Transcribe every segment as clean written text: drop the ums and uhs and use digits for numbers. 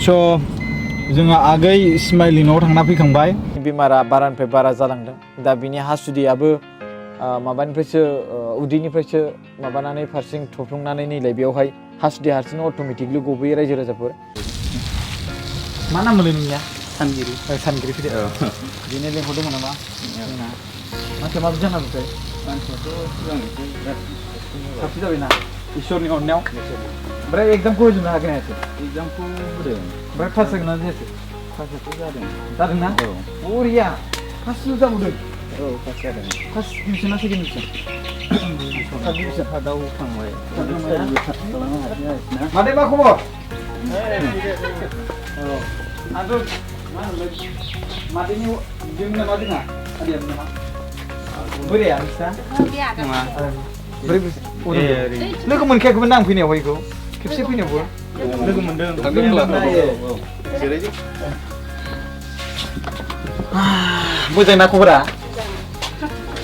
स' जोंहा आगै स्माइलि न'आव थांना फैखांबाय बेमारा बारानिफ्राय बारा जालांदों दा बिनि हासुदैयाबो माबानिफ्रायसो उदैनिफ्रायसो माबानानै फारसें थफ्लंनानै नैलाय बेयावहाय हासुदै हारसिं अट'मेटिकलि गबोयो रायजो राजाफोर मा नाम मोनलै नोंनिया सानगिरि फैदो बिदिनो लेंहरदोंमोन नामा जोंना मानसिया माबायदि जाना ओमफ्राय मानसियाथ' सिगांनिफ्राय साबसिन जाबायना इसोरनि अननायाव ओमफ्राय एग्जामखौ होजोबनो हागोन ना हायासै एग्जामखौ होदों ओमफ्राय पास जागोन ना जायासै पासआथ' जादोंना बरिया पास जाबावदों औ पास जादों फार्स्ट डिभिजन ना सेकेन्ड डिभिजन थार्ड डिभिजन थार्डआव थांबाय मादै मा खबर औ आंथ' मा होनोमोनलाय मादैनि जोंना मा जोंहा आदैयाबो नामा बोराया नोंसिना लोगो मोनखायाखैमोन ना आं फैनायावहाय बेखौ खेबसे फैनायावबो लोगो मोनदों मोजां ना खबरा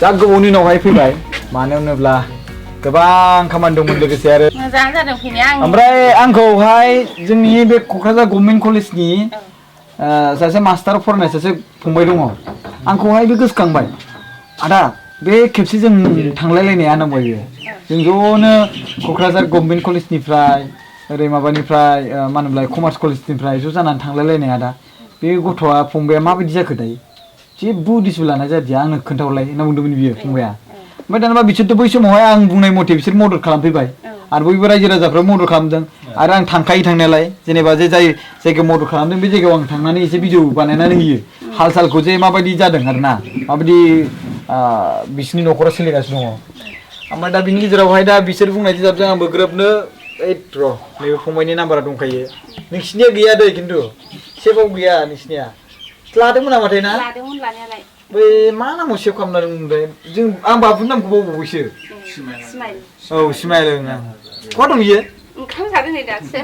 जा गोबावनि उनावहाय फैबाय मानो होनोब्ला गोबां खामानि दंमोन लोगोसे आरो मोजां जादों फैनाया ओमफ्राय आंखौहाय जोंनि बे क'क्राझार गभर्नमेन्ट कलेजनि सासे मास्टार फरायनाय सासे फंबाय दङ आंखौहाय बे गोसोखांबाय आदा बे खेबसे जों थांलायलायनाया नांबाय जों ज'नो क'क्राझार गभर्नमेन्ट कलेजनिफ्राय ओरै माबानिफ्राय मा होनोमोनलाय कमार्स कलेजनिफ्राय ज' जानानै थांलायलायनाया दा बे गथ'आ फंबाया माबायदि जाखो दायो जेबो उदिसबो लानाय जादिया आंनो खोन्थाहरलाय होनना बुंदोंमोन बियो फंबाया ओमफ्राय दाना बिसोरथ' बै समावहाय आं बुंनाय मथे बिसोर मदद खालामफैबाय आरो बयबो रायजो राजाफ्रा मदद खालामदों आरो आं थांखायो थांनायालाय जेनेबा जे जाय जायगायाव मदद खालामदों बे जायगायाव आं थांनानै एसे भिडिअ बानायनानै होयो हाल सालखौ जे माबायदि जादों आरो ना माबायदि बिसोरनि न'खरा सोलिगासिनो दङ ओमफ्राय दा बिनि गेजेरावहाय दा बिसोर बुंनाय जाबजों आंबो ग्रोबनो र' नैबे फंबायनि नाम्बारा दंखायो नोंसिनिया गैया दै खिन्थु सेफआव गैया नोंसिनिया लादोंमोन नामाथाय ना लादोंमोन लानायालाय बै मा नामाव सेभ खालामना दोनदोंमोनथाय जों आं बाबुनि नामखौ बावबावबायसो स्माइल औ स्माइल ओं बहा दं बियो ओंखाम जादों नै दासो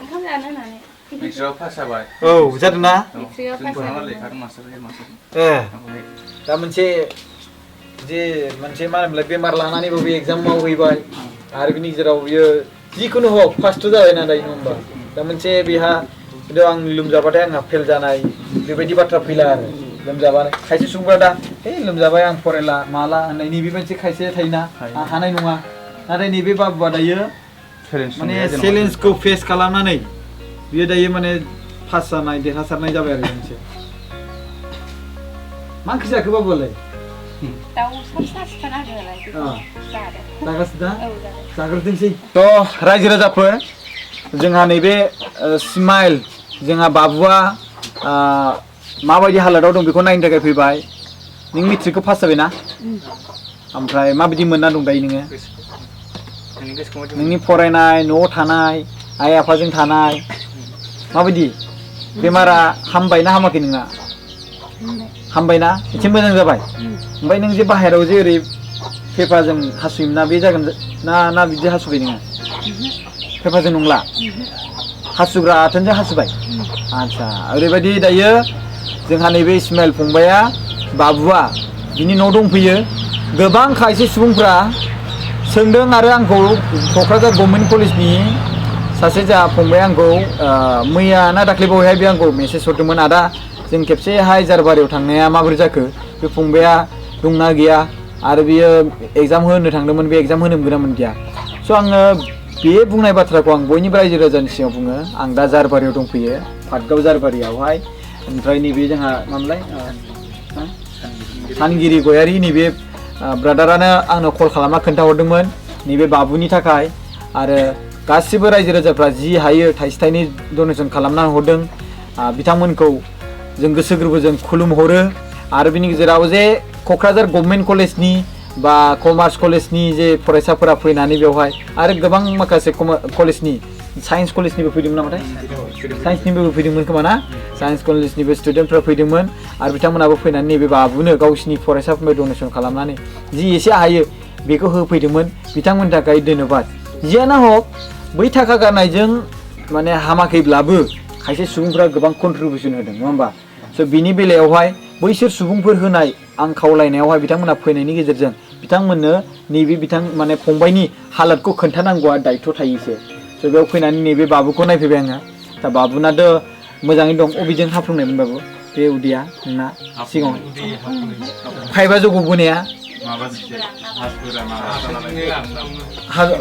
ओंखाम जानो होननानै मेट्रिकआव पास जाबाय औ जादोंना मेट्रिकआव पास जाबाय दा मोनसे मा होनोमोनलाय बेमार लानानैबो बे एग्जामाव हैबाय आरो बिनि गेजेराव बियो जिखुनु हक फार्स्टथ' जाबायना दायो नङा होमबा दा मोनसे बेहा खिन्थु आं लोमजाबाथाय आंहा फेल जानाय बेबायदि बाथ्रा फैला आरो लोमजाबाय खायसे सुबुंफ्रा दा लोमजाबाय आं फरायला माला होननाय नैबे मोनसे खायसे थायोना आं हानाय नङा नाथाय नैबे बाबुआ दायो माने चेलेन्जखौ फेस खालामनानै बियो दायो माने पास जानाय देरहासारनाय जाबाय आरो मोनसे मा ओंख्रि जाखो बाबुआलाय जाग्रोथोंसै थ' रायजो राजाफोर जोंहा नैबे स्माइल जोंहा बाबुआ माबायदि हालोदाव दं बेखौ नायनो थाखाय फैबाय नों मेट्रिकखौ पास जाबायना ओमफ्राय माबायदि मोनना दं दायो नोङो नोंनि फरायनाय न'आव थानाय आइ आफाजों थानाय माबायदि बेमारा हामबायना हामाखै नोंना हामबायना एसे मोजां जाबाय ओमफ्राय नों जे बाहेरायाव जे ओरै पेपारजों हासुयोमोन ना बे जागोन ना बिदि हासुबाय नोङो पेपारजों नंला हासुग्रा आथोनजों हासुबाय आच्छा ओरैबायदि दायो जोंहा नैबे स्माइल फंबाया बाबुआ बिनि न' दंफैयो गोबां खायसे सुबुंफ्रा सोंदों आरो आंखौ क'क्राझार गभर्नमेन्ट कलेजनि सासे जा फंबाय आंखौ मैया ना दाख्लैबावैहाय बे आंखौ मेसेज हरदोंमोन आदा जों खेबसेहाय जारबारियाव थांनाया माबोरै जाखो बे फंबाया दंना गैया आरो बियो एग्जाम होनो थांदोंमोन बे एग्जाम होनो मोनगोन ना मोनदिया स' आङो बे बुंनाय बाथ्राखौ आं बयनिबो रायजो राजानि सिगाङाव बुङो आं दा जारबारियाव दंफैयो पाटगाव जारबारियावहाय ओमफ्राय नैबे जोंहा मामोनलाय सानगिरि गयारि नैबे ब्रादारानो आंनो कल खालामना खोन्थाहरदोंमोन नैबे बाबुनि थाखाय आरो गासिबो रायजो राजाफ्रा जि हायो थाइसे थाइनै डनेसन खालामना हरदों बिथांमोनखौ जों गोसो गोरबोजों खुलुमहरो आरो बिनि गेजेराव जे क'क्राझार गभर्नमेन्ट कलेजनि बा कमार्स कलेजनि जे फरायसाफोरा फैनानै बेवहाय आरो गोबां माखासे कलेजनि साइन्स कलेजनिबो फैदोंमोन नामाथाय साइन्सनिबो फैदोंमोन खोमा ना साइन्स कलेजनिबो स्टुडेन्टफ्रा फैदोंमोन आरो बिथांमोनाबो फैनानै नैबे बाबुनो गावसिनि फरायसाफोरनो डनेसन खालामनानै जि एसे हायो बेखौ होफैदोंमोन बिथांमोननि थाखाय धन्यबाद जियानो हक बै थाखा गारनायजों माने हामाखैब्लाबो खायसे सुबुंफ्रा गोबां कन्ट्रिबिउसन होदों नङा होमबा स' बिनि बेलायावहाय बैसोर सुबुंफोर होनाय आं खावलायनायावहाय बिथांमोना फैनायनि गेजेरजों बिथांमोननो नैबे माने फंबायनि हालोदखौ खोन्थानांगौआ दायथ' थायोसो स' बेयाव फैनानै नैबे बाबुखौ नायफैबाय आङो दा बाबुनाथ' मोजाङै दं अबेजों हाफ्लंनायमोनबाबो बे उदैया नोंना सिगाङाव फाइभआ जग'बोनाया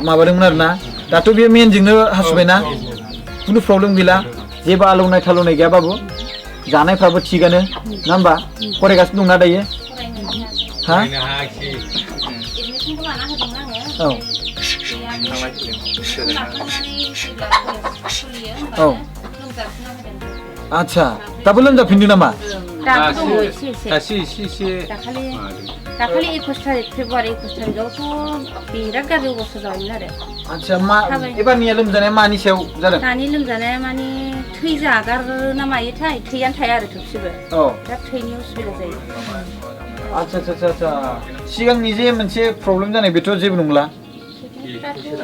माबादोंमोन आरोना दाथ' बे मेनजोंनो हासुबायना खुनु प्रब्लेम गैला जेबो आलौनाय थालौनाय गैया बाबु जानायफ्राबो थिगानो नङा होमबा फरायगासिनो दंना दायो हा औ औ आच्छा दाबो लोमजाफिनदों नामा दासो एसे दाखालि 21 तारिख फेब्रुवारि 21 तारिखआवथ' बिराद गाज्रि अबस्था जाबायमोन आरो आच्छा मा एबारनिया लोमजानाया मानि सायाव जादों दानि लोमजानाया माने थै जागारो ना मायोथाय थैयानो थाया आरो थोबसेबो बिराद थैनि उसुबिदा जायो आच्छा आच्छा आच्छा सिगांनि जे मोनसे प्रब्लेम जानाय बेथ' जेबो नंला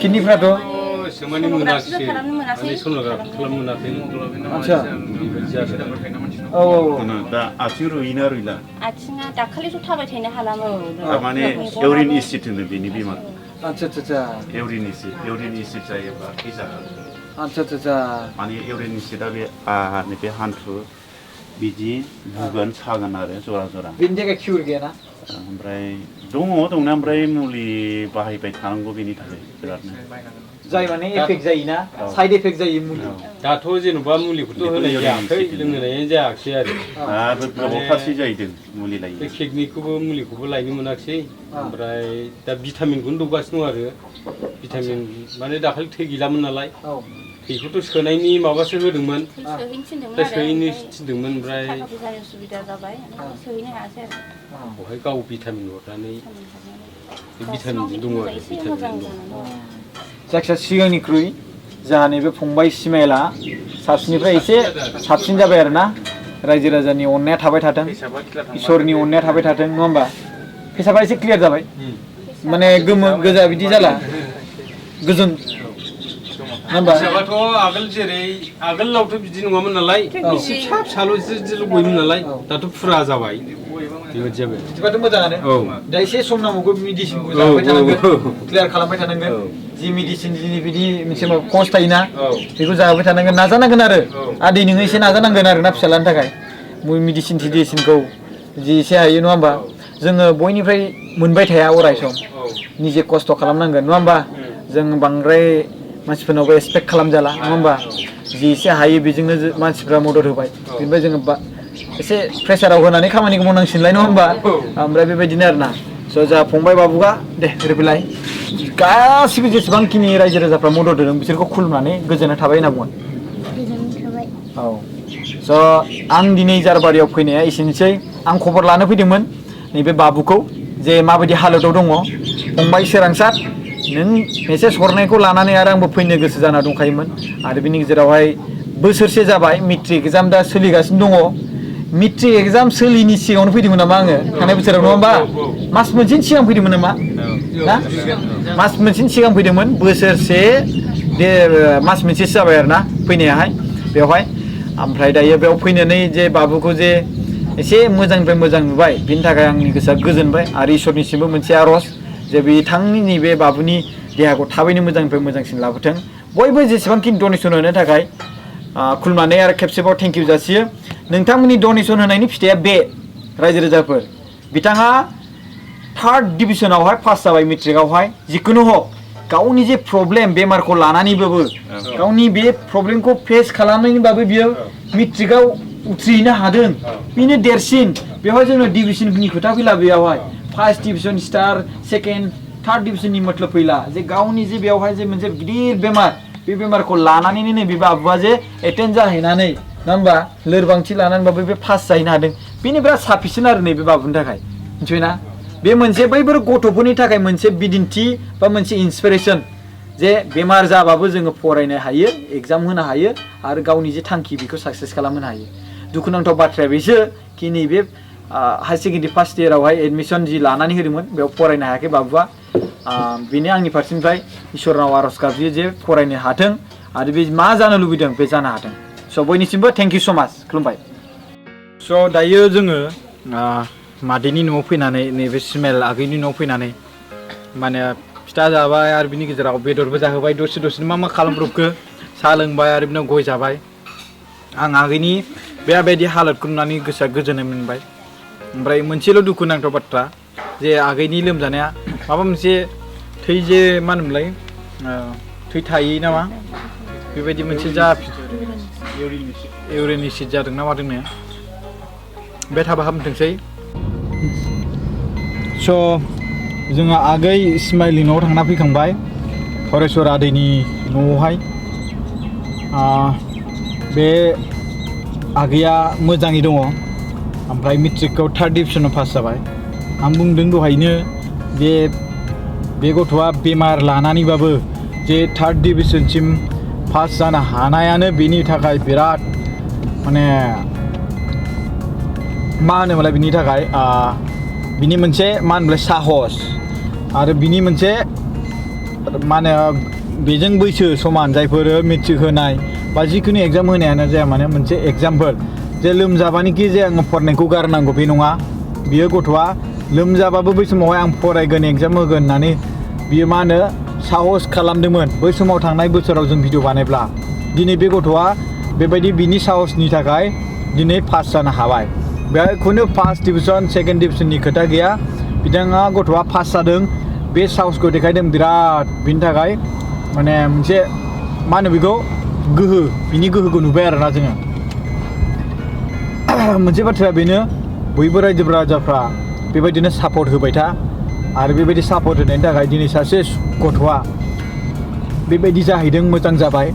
किडनिफ्राथ' सोमानि मोनाखिसै माने सन'ग्राफि खालामनो मोनाखै आच्छा औ दा आथिं रुइना रुइला आथिङा दाखालिथ' थाबाय थानो हालामोन माने इउरिन एसिड होनो बेनि बेमार आच्छा आच्छा इउरिन एसिड जायोबा थैजागोन आच्छा आच्छा माने इउरिन एसिडआ बे हान्थु बिदि बुगोन सागोन आरो जरा जरा बेनि थाखाय किउर गैया ना ओमफ्राय दंना ओमफ्राय मुलि बाहायबाय थानांगौ बेनि थाखाय बिरादनो जाय माने एफेक्ट जायोना साइड एफेक्ट जायो मुलि दाथ' जेन'बा मुलिखौथ' होनाय जायाखै लोंहोनायानो जायाखै आरो गोबावथारसै जाहैदों मुलि लायो बे केकनिखौबो मुलिखौबो लायनो मोनाखिसै ओमफ्राय दा भिटामिनखौनो दौगासिनो दं आरो भिटामिन माने दाखालि थै गैलामोन नालाय थैखौथ' सोनायनि माबासो होदोंमोन सोहैनो थिनदोंमोन ओमफ्राय बहाय गाव भिटामिन हरनानै भिटामिन दङ आरो भिटामिन दङ जायखिया सिगांनिख्रुइ जोंहा नैबे फंबाय सिमाइला साबसिननिफ्राय एसे साबसिन जाबाय आरोना रायजो राजानि अननाया थाबाय थाथों इसोरनि अननाया थाबाय थाथों नङा होमबा फेसाबा एसे क्लियार जाबाय माने गोमो गोजा बिदि जाला गोजोन नङा फिसाबाथ' आगोल जेरै आगोलावथ' बिदि नङामोन नालाय एसे फिसा फिसाल' गयोमोन नालाय दाथ' फुरा जाबाय बेबायदि जाबाय बिदिबाथ' मोजाङानो दा एसे सम नांगौ मेडिसिनखौ जाबाय थानांगोन क्लियार खालामबाय थानांगोन जि मेडिसिन जि बिदि मोनसे कर्स थायोना बेखौ जाबाय थानांगोन नाजानांगोन आरो आदै नोङो एसे नाजानांगोन आरो ना फिसालानि थाखाय मेडिसिन टिडिसिनखौ जि एसे हायो नङा होमबा जोङो बयनिफ्राय मोनबाय थाया अराय सम निजे खस्थ' खालामनांगोन नङा होमबा जों बांद्राय मानसिफोरनावबो एक्सपेक्ट खालामजाला नङा होमबा जि एसे हायो बेजोंनो मानसिफ्रा मदद होबाय बेनिफ्राय जोङो एसे प्रेसाराव होनानै खामानिखौ मावनांसिनलाय नङा होमबा ओमफ्राय बेबायदिनो आरोना स' जोंहा फंबाय बाबुआ दे ओरैबायलाय गासिबो जेसेबांखिनि रायजो राजाफ्रा मदद होदों बिसोरखौ खुलुमनानै गोजोननाय थाबाय होनना बुंगोन औ स' आं दिनै जारबारियाव फैनाया एसेनोसै आं खबर लानो फैदोंमोन नैबे बाबुखौ जे माबायदि हालोदाव दङ फंबाय सोरांसार नों मेसेज हरनायखौ लानानै आरो आंबो फैनो गोसो जाना दंखायोमोन आरो बिनि गेजेरावहाय बोसोरसे जाबाय मेट्रिक एग्जाम दा सोलिगासिनो दङ मेट्रिक एग्जाम सोलिनि सिगाङावनो फैदोंमोन नामा आङो थांनाय बोसोराव नङा होमबा मास मोनसेनि सिगां फैदोंमोन नामा ना मास मोनसेनि सिगां फैदोंमोन बोसोरसे मास मोनसेसो जाबाय आरो ना फैनायाहाय बेवहाय ओमफ्राय दायो बेयाव फैनानै जे बाबुखौ जे एसे मोजांनिफ्राय मोजां नुबाय बिनि थाखाय आंनि गोसोआ गोजोनबाय आरो इसोरनिसिमबो मोनसे आर'ज जे बिथांनि बे बाबुनि देहाखौ थाबैनो मोजांनिफ्राय मोजांसिन लाबोथों बयबो जेसेबांखिनि डनेसन होनो थाखाय खुलुमनानै आरो खेबसेबाव थेंक इउ जासियो नोंथांमोननि डनेसन होनायनि फिथाइया बे रायजो राजाफोर बिथाङा 3rd डिभिजनावहाय पास जाबाय मेट्रिकआवहाय जिखुनु हक गावनि जे प्रब्लेम बेमारखौ लानानैबाबो गावनि बे प्रब्लेमखौ फेस खालामनानैबाबो बियो मेट्रिकआव उथ्रिहैनो हादों बेनो देरसिन बेवहाय जोंनो डिभिजननि खोथा फैला बेयावहाय 1st division star 2nd 3rd डिभिजननि मतलब फैला जे गावनि जे बेवहाय जे मोनसे गिदिर बेमार बे बेमारखौ लानानैनो नैबे बाबुआ जे एटेन्ड जाहैनानै नङा होमबा लोरबांथि लानानैबाबो बे पास जाहैनो हादों बेनो बिराद साफिसियेन्ट आरो नैबे बाबुनि थाखाय मिथिबायना बे मोनसे बैफोर गथ'फोरनि थाखाय मोनसे बिदिन्थि बा मोनसे इन्सपिरेसन जे बेमार जाबाबो जोङो फरायनो हायो एग्जाम होनो हायो आरो गावनि जे थांखि बेखौ साक्सेस खालामनो हायो दुखुनांथाव बाथ्राया बेसो कि नैबे हायार सेकेन्डारि फार्स्ट इयारावहाय एडमिसन जि लानानै होदोंमोन बेयाव फरायनो हायाखै बाबुआ बेनो आंनि फारसेनिफ्राय इसोरनाव आर'ज गाबज्रियो जे फरायनो हाथों आरो बे मा जानो लुबैदों बे जानो हाथों स' बयनिसिमबो थेंक इउ स' माच खुलुमबाय स' दायो जोङो मादैनि न'आव फैनानै नैबे स्मेल आगैनि न'आव फैनानै माने फिथा जाबाय आरो बिनि गेजेराव बेदरबो जाहोबाय दसे दसेनो मा खालामब्रबखो साहा लोंबाय आरो बिनाव गय जाबाय आं आगैनि बेबायदि हालोदखौ नुनानै गोसोआ गोजोननाय मोनबाय ओमफ्राय मोनसेल' दुखु नांथाव बाथ्रा जे आगैनि लोमजानाया माबा मोनसे थै जे मा होनोमोनलाय थै थायै नामा बेबायदि मोनसे इउरिनिसिट जादों ना मादोंनो बे थाबा हामथोंसै स' जोङो आगै स्माइलि न'आव थांना फैखांबाय हरेस्वर आदैनि न'आवहाय बे आगैया मोजाङै दङ ओमफ्राय मेट्रिकआव 3rd डिभिजनाव पास जाबाय आं बुंदों दहायनो जे बे गथ'आ बेमार लानानैबाबो जे 3rd डिभिजनसिम पास जानो हानायानो बेनि थाखाय बिराद माने मा होनोमोनलाय बिनि थाखाय बिनि मोनसे मा होनोमोनलाय साहस आरो बिनि मोनसे मा होनो बेजों बैसो समान जायफोर मेट्रिक होनाय बा जिखुनु एग्जाम होनायानो जाया माने मोनसे एग्जामफोर जे लोमजाबानोखि जे आङो फरायनायखौ गारनांगौ बे नङा बियो गथ'आ लोमजाबाबो बै समावहाय आं फरायगोन एग्जाम होगोन होननानै बियो मा होनो साहस खालामदोंमोन बै समाव थांनाय बोसोराव जों भिडिअ बानायब्ला दिनै बे गथ'आ बेबायदि बिनि साहसनि थाखाय दिनै पास जानो हाबाय बेहाय खुनु 1st डिभिजन 2nd डिभिजननि खोथा गैया बिथाङा गथ'आ पास जादों बे साहसखौ देखायदों बिराद बिनि थाखाय माने मोनसे मा होनो बेखौ गोहो बिनि गोहोखौ नुबाय आरोना जोङो मोनसे बाथ्राया बेनो बयबो रायजो राजाफ्रा बेबायदिनो सापर्ट होबाय था आरो बेबायदि सापर्ट होनायनि थाखाय दिनै सासे गथ'आ बेबायदि जाहैदों मोजां जाबाय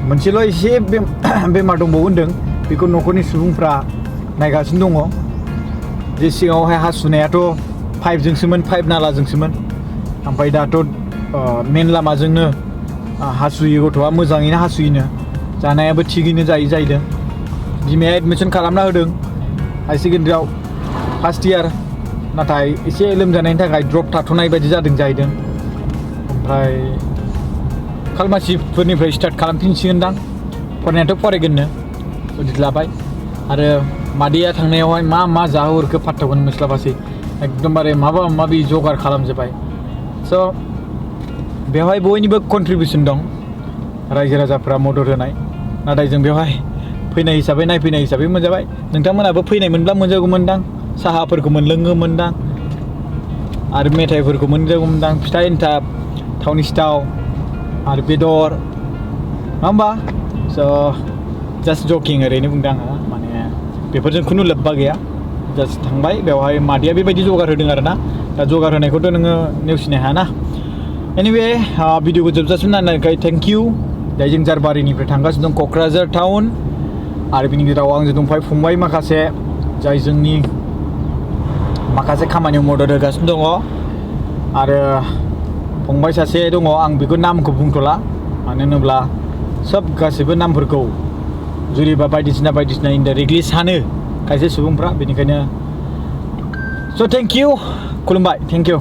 मोनसेल' एसे बेमार दंबावो होनदों बेखौ न'खरनि सुबुंफ्रा नायगासिनो दङ जे सिगाङावहाय हासुनायाथ' 5जोंसोमोन 5 नालाजोंसोमोन ओमफ्राय दाथ' मेन लामाजोंनो हासुयो गथ'आ मोजाङैनो हासुयोनो जानायाबो थिगैनो जाहैदों बिमाया एडमिसन खालामना होदों हाई सेकेन्डारियाव 1st इयार नाथाय एसे लोमजानायनि थाखाय ड्रप थाथ'नाय बायदि जादों जाहैदों ओमफ्राय खालमासिफोरनिफ्राय स्टार्ट खालामफिनसिगोनदां फरायनायाथ' फरायगोननो उदित लाबाय आरो मादैया थांनायावहाय मा जाहोहरखो फात्ताखौनो मोनस्लाबासै एकदमबारे माबा माबि जगार खालामजोब्बाय स' बेवहाय बयनिबो कन्ट्रिबिउसन दं रायजो राजाफ्रा मदद होनाय नाथाय जों बेवहाय फैनाय हिसाबै नायफैनाय हिसाबै मोनजाबाय नोंथांमोनाबो फैनायमोनब्ला मोनजागौमोनदां साहाफोरखौ मोनलोङोमोनदां आरो मेथाइफोरखौ मोनजागौमोनदां फिथा एन्थाब थावनि सिथाव आरो बेदर नङा होमबा स' जास्ट जकिं ओरैनो बुंदों आङो माने बेफोरजों खुनु लोब्बा गैया जास्ट थांबाय बेवहाय मादैया बेबायदि जगार होदों आरोना दा जगार होनायखौथ' नोङो नेवसिनो हायाना एनिवे भिडिअखौ जोबजासिम नायनायखाय थेंक इउ दायो जों जारबारिनिफ्राय थांगासिनो दं क'क्राझार टाउन आरो बिनि गेजेराव आंजों दंफायो फंबाय माखासे जाय जोंनि माखासे खामानियाव मदद होगासिनो दङ आरो फंबाय सासे दङ आं बेखौ नामखौ बुंथ'ला मानो होनोब्ला सब गासैबो नामफोरखौ जुरिबा बायदिसिना इनडाइरेक्टलि सानो खायसे सुबुंफ्रा बेनिखायनो स' थेंक इउ खुलुमबाय थेंक इउ